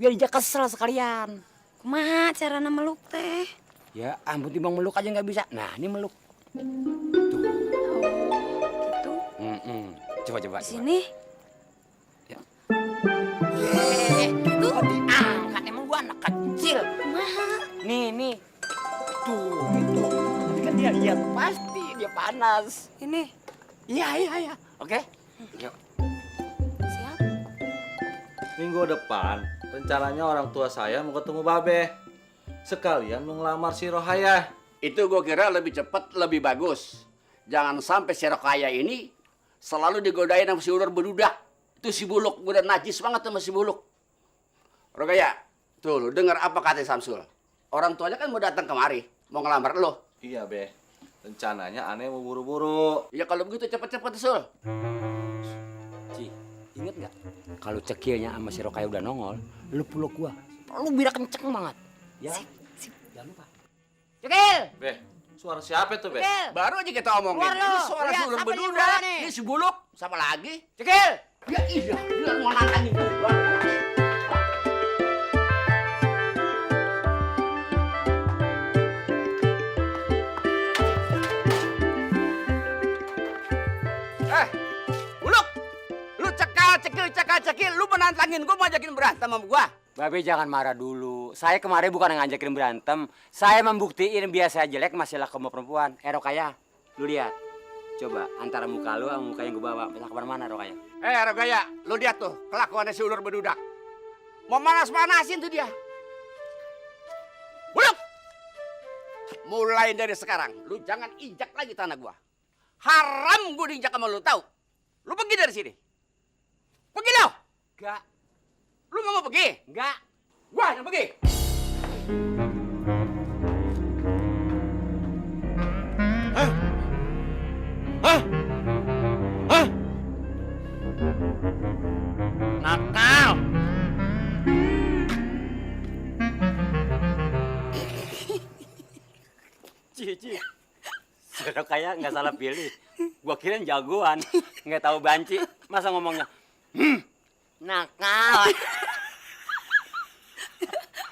biar dia kesel sekalian. Kumaha cara meluk teh? Ya ampun, timbang meluk aja nggak bisa. Nah, ini meluk. Tuh. Gitu. Coba. Di sini. Ya. Gitu. Kok diangkat? Emang gua anak kecil. Kumaha? Nih. Tuh, gitu. Nanti kan dia lihat pasti dia panas. Ini. Iya. Oke. Yuk. Siap. Minggu depan, rencananya orang tua saya mau ketemu Babe. Sekalian mau ngelamar si Rohaya. Itu gue kira lebih cepat, lebih bagus. Jangan sampai si Rokaya ini selalu digodain sama si ular bedudak. Itu si Buluk, udah najis banget sama si Buluk. Rokaya, tuh lu dengar apa kata Samsul? Orang tuanya kan mau datang kemari, mau ngelamar lo. Iya, Be. Rencananya aneh mau buru-buru. Ya kalau begitu cepet-cepet, Sul. Ci, inget nggak? Kalau cekilnya sama si Rokaya udah nongol, lu peluk gua. Lu biar kenceng banget. Ya. Sip. Jangan lupa. Cekil. Be, suara siapa tuh, Be? Cekil. Baru aja kita omongin. Keluar lo. Ini suara Lihat, si ular siapa di bedudak. bawah nih? Ini si Buluk, siapa lagi? Cekil. Ya iya, dia mau nantangin gua. Buluk, lu cekil, lu menantangin gua, mau ajakin berantem sama gua. Babe jangan marah dulu. Saya kemarin bukan ngajakin berantem. Saya membuktiin biasa jelek masih laku sama perempuan. Rokaya, lu lihat. Coba antara muka lu sama muka yang gue bawa. Bisa kemana-mana Rokaya. Rogaya, lu lihat tuh kelakuannya si ular bedudak. Mau manas-manasin tuh dia. Buluk! Mulai dari sekarang, lu jangan injak lagi tanah gua. Haram gua diinjak sama lu, tahu? Lu pergi dari sini. Pergi lo! Enggak. Lu nggak mau pergi? Enggak. Gua yang pergi. Nakal. Ci. Si Rokaya nggak salah pilih. Gua kirain jagoan. Nggak tahu banci. Masa ngomongnya, nakal.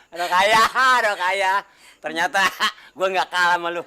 Rokaya. Ternyata gua nggak kalah sama lu.